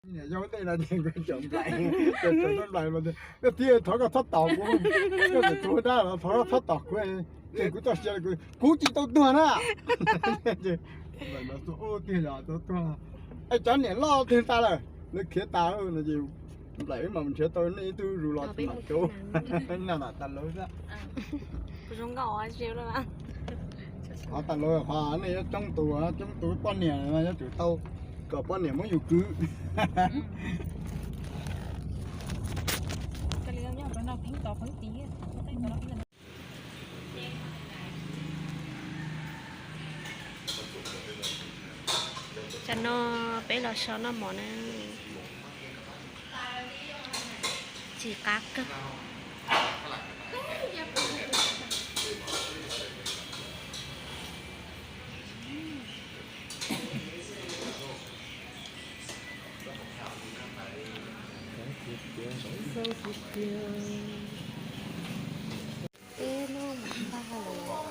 Niam yau tej no ces nkawd cov nplais, cov nplais mas, koj txiv, thov koj txhob tos kuv, koj txiv, tus dab los thov koj txhob tos kuv, ces kuv txoj sia, kuv tsis tau tuag na. Ces nplais no tuag, ub, tiag yog tau tuag. Es cov niam loj twg tas lawm, lawv khiav tas lawm no ces nplais wb mam nrhiav tau nej ib tug zus los mam cauv. Noj tas lauv xwb. Qhov tas lauv qhov nej yuav coob tus, coob tus poj niam no yuav tsum tau kom poj niam muab yus kwv. Tsam no peb los so noj mov na, tsis qab kawg. Peb noj mov tag lawm.